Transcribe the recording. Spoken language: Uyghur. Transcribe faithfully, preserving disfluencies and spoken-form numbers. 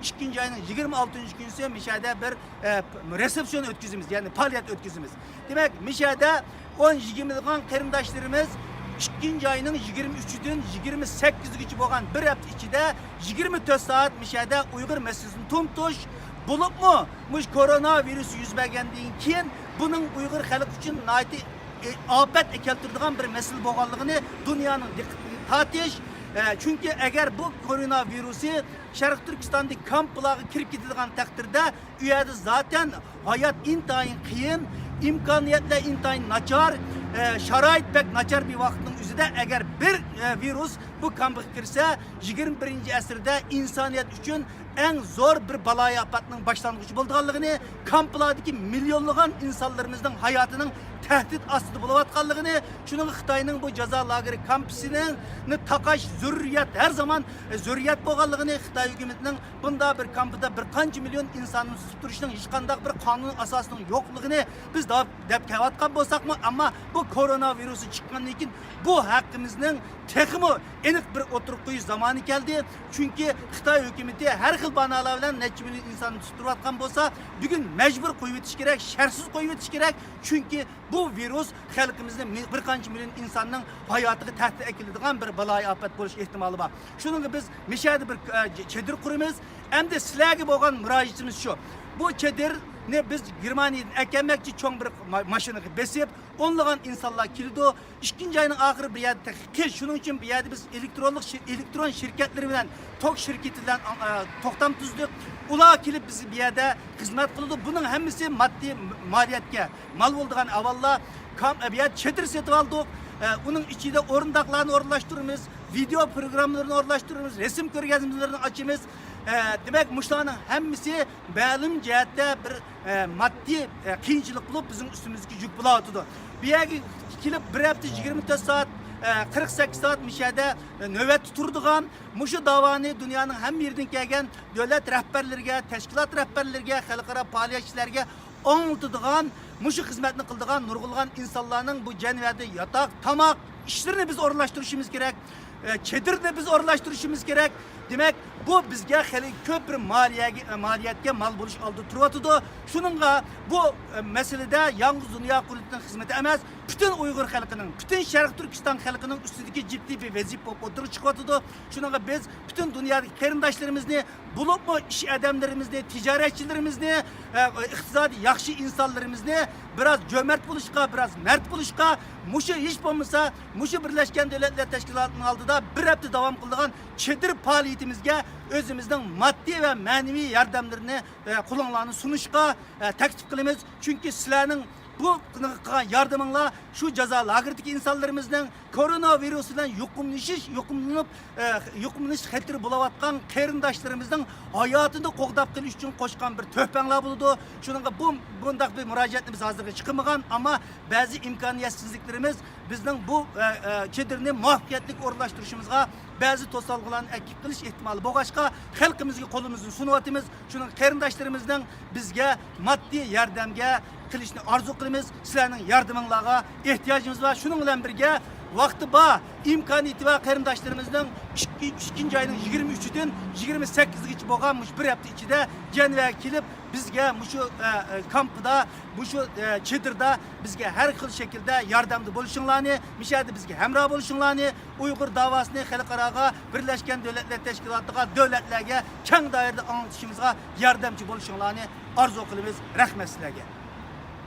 ئىككىنچى ئاينىڭ يىگىرمە ئالتىنچى كۈنىسى مىشەدە بىر، ئە، رېسېپسىيون ئۆتكۈزىمىز، يەنى پائالىيەت ئۆتكۈزىمىز. دېمەك، مىشەدە ئون يىگىرمىلىغان قېرىنداشلىرىمىز ئىككىنچى ئاينىڭ يىگىرمە ئۈچىدىن يىگىرمە سەككىزىگىچە بولغان بىر ھەپتە ئىچىدە يىگىرمە تۆت سائەت مىشەدە ئۇيغۇر مەسىلىسىنى تونۇتۇش، بولۇپمۇ مۇشۇ كورونا ۋىرۇسى يۈز بەرگەندىن كېيىن بۇنىڭ ئۇيغۇر خەلقى ئۈچۈن ناھايىتى، ئە، ئاپەت كەلتۈرىدىغان بىر مەسىلە بولغانلىقىنى دۇنيانىڭ دىققىتىگە تارتىش. ئە، چۈنكى ئەگەر بۇ كورونا ۋىرۇسى شەرقىي تۈركىستاندىكى كامپلارغا كىرىپ كېتىدىغان تەقدىردە، ئۇ يەردە زاتەن ھايات ئىنتايىن قىيىن، ئىمكانىيەتلەر ئىنتايىن ناچار، ئە، شارائىت بەك ناچار بىر ۋاقىتنىڭ ئۆزىدە ئەگەر بىر، ئە، ۋىرۇس بۇ كامپقا كىرسە، يىگىرمە بىرىنچى ئەسىردە ئىنسانىيەت ئۈچۈن ئەڭ زور بىر بالايىئاپەتنىڭ باشلانغۇچى بولىدىغانلىقىنى، كامپلاردىكى مىليونلىغان ئىنسانلىرىمىزنىڭ ھاياتىنىڭ تەھدىت ئاستىدا بولۇۋاتقانلىقىنى، شۇنىڭغا خىتاينىڭ بۇ جازا لاگېرى كامپىسىنى تاقاش زۆرۈرىيەت، ھەر زامان، ئە، زۆرۈرىيەت بولغانلىقىنى، خىتاي ھۆكۈمىتىنىڭ بۇنداق بىر كامپىدا بىر قانچە مىليون ئىنساننى تۇتۇپ تۇرۇشنىڭ ھېچقانداق بىر قانۇن ئاساسىنىڭ يوقلۇقىنى بىز داپ-، دەپ كېلىۋاتقان بولساقمۇ، ئەمما بۇ كورونا ۋىرۇسى چىققاندىن كېيىن بۇ ھەققىمىزنىڭ تېخىمۇ ئېنىق بىر ئوتتۇرىغا قويۇش زامانى كەلدى. چۈنكى خىتاي ھۆكۈمىتى ھەر خىل باھانىلەر بىلەن نەچچە مىليون ئىنساننى تۇتۇپ تۇرۇۋاتقان بولسا، بۈگۈن مەجبۇر قويۇۋېتىش كېرەك، شەرتسىز قويۇۋېتىش كېرەك. چۈنكى بۇ ۋىرۇس خەلقىمىزنى مى-، بىر قانچە مىليون ئىنساننىڭ ھاياتىغا تەھدىت ئەكېلىدىغان بىر بالايىئاپەت بولۇش ئېھتىمالى بار. شۇنىڭغا بىز مىشەدە بىر، ئە، چېدىر قۇرىمىز. ئەمدى سىلەرگە بولغان مۇراجىئىتىمىز شۇ. بۇ چېدىرنى بىز گېرمانىيەدىن ئەكەلمەكچى، چوڭ بىر ما-، ماشىنىغا بېسىپ، ئونلىغان ئىنسانلار كېلىدۇ. ئىككىنچى ئاينىڭ ئاخىرى بىر يەردە تېخى قىش، شۇنىڭ ئۈچۈن بۇ يەردە بىز ئېلېكترونلۇق شىر-، ئېلېكترون شىركەتلىرى بىلەن توك شىركىتى بىلەن، ئا، توختام تۈزدۇق. ئۇلار كېلىپ بىز بۇ يەردە خىزمەت قىلىدۇ. بۇنىڭ ھەممىسى ماددىي مالىيەتكە مال بولىدىغان ئەھۋاللار. كام-، ئە، بۇ يەردە چېدىر سېتىۋالدۇق. ئە، ئۇنىڭ ئىچىدە ئورۇنداقلارنى ئورۇنلاشتۇرىمىز، ۋىدېئو پروگراممىلىرىنى ئورۇنلاشتۇرىمىز، رەسىم كۆرگەزمىلىرىنى ئاچىمىز. ئە، دېمەك، مۇشۇلارنىڭ ھەممىسى مەلۇم جەھەتتە بىر، ئە، ماددىي، ئە، قىيىنچىلىق بولۇپ، بىزنىڭ ئۈستىمىزگە يۈك بولاۋاتىدۇ. بۇ يەرگە كېلىپ، بىر ھەپتە يىگىرمە تۆت سائەت، ئە، قىرىق سەككىز سائەت مۇشۇ يەردە، ئە، نۆۋەتتە تۇرىدىغان، مۇشۇ داۋانى دۇنيانىڭ ھەممە يېرىدىن كەلگەن دۆلەت رەھبەرلىرىگە، تەشكىلات رەھبەرلىرىگە، خەلقئارا پائالىيەتچىلەرگە ئاڭلىتىدىغان، مۇشۇ خىزمەتنى قىلىدىغان نۇرغۇنلىغان ئىنسانلارنىڭ بۇ جەنۋەدە ياتاق، تاماق، ئىشلىرىنى بىز ئورۇنلاشتۇرۇشىمىز كېرەك. ئە، چېدىرنى بىز ئورۇنلاشتۇرۇشىمىز كېرەك. دېمەك، بۇ بىزگە خېلى كۆپ بىر مالىيەگە، ئە، مالىيەتكە مال بولۇش ئالدىدا تۇرۇۋاتىدۇ. شۇنىڭغا بۇ، ئە، مەسىلىدە يالغۇز دۇنيا قۇرۇلتىيىنىڭ خىزمىتى ئەمەس، پۈتۈن ئۇيغۇر خەلقىنىڭ، پۈتۈن شەرقىي تۈركىستان خەلقىنىڭ ئۈستىدىكى جىددىي بىر ۋەزىپە بولۇپ ئوتتۇرىغا چىقىۋاتىدۇ. شۇنىڭغا بىز پۈتۈن دۇنيادىكى قېرىنداشلىرىمىزنى، بولۇپمۇ ئىش ئادەملىرىمىزنى، تىجارەتچىلىرىمىزنى، ئە، ئىقتىسادى ياخشى ئىنسانلىرىمىزنى بىراز جۆمەرت بولۇشقا، بىراز مەرد بولۇشقا، مۇشۇ ھېچ بولمىسا مۇشۇ بىرلەشكەن دۆلەتلەر تەشكىلاتىنىڭ ئالدىدا بىر ھەپتە داۋام قىلىدىغان چېدىر پائالىيىتىمىزگە ئۆزىمىزنىڭ ماددىي ۋە مەنىۋى ياردەملىرىنى، ئە، قولۇڭلارنى سۇنۇشقا، ئە، تەكلىپ قىلىمىز. چۈنكى سىلەرنىڭ بۇ قىلغان ياردىمىڭلار شۇ جازا لاگېرىدىكى ئىنسانلىرىمىزنىڭ، كورونا ۋىرۇسى بىلەن يۇقۇملىشىش، يۇقۇملىنىپ، ئە، يۇقۇملىنىش خەتىرى بولۇۋاتقان قېرىنداشلىرىمىزنىڭ ھاياتىنى قوغداپ قېلىش ئۈچۈن قوشقان بىر تۆھپەڭلار بولىدۇ. شۇنىڭغا بۇ، بۇنداق بىر مۇراجىئەتنى بىز ھازىرغىچە قىلمىغان، ئەمما بەزى ئىمكانىيەتسىزلىكلىرىمىز بىزنىڭ بۇ، ئە، ئە، چېدىرنى مۇۋەپپەقىيەتلىك ئورۇنلاشتۇرۇشىمىزغا بەزى توسالغۇلارنى ئەكىپ قېلىش ئېھتىمالى بولغاچقا، خەلقىمىزگە قولىمىزنى سۇنۇۋاتىمىز. شۇنىڭ قېرىنداشلىرىمىزنىڭ بىزگە ماددىي ياردەمگە قىلىشنى ئارزۇ قىلىمىز. سىلەرنىڭ ياردىمىڭلارغا ئېھتىياجىمىز بار. شۇنىڭ بىلەن بىرگە، ۋاقتى بار، ئىمكانىيىتى بار قېرىنداشلىرىمىزنىڭ ئىككى، ئىككىنچى ئاينىڭ يىگىرمە ئۈچىدىن يىگىرمە سەككىزىگىچە بولغان مۇشۇ بىر ھەپتە ئىچىدە جەنۋەگە كېلىپ، بىزگە مۇشۇ، ئە، ئە، كامپىدا، مۇشۇ، ئە، چېدىردا بىزگە ھەر خىل شەكىلدە ياردەمدە بولۇشۇڭلارنى، مۇشۇ يەردە بىزگە ھەمراھ بولۇشۇڭلارنى، ئۇيغۇر داۋاسىنى خەلقئاراغا، بىرلەشكەن دۆلەتلەر تەشكىلاتىغا، دۆلەتلەرگە كەڭ دائىرىدە ئاڭلىتىشىمىزغا ياردەمچى بولۇشۇڭلارنى ئارزۇ قىلىمىز. رەھمەت سىلەرگە.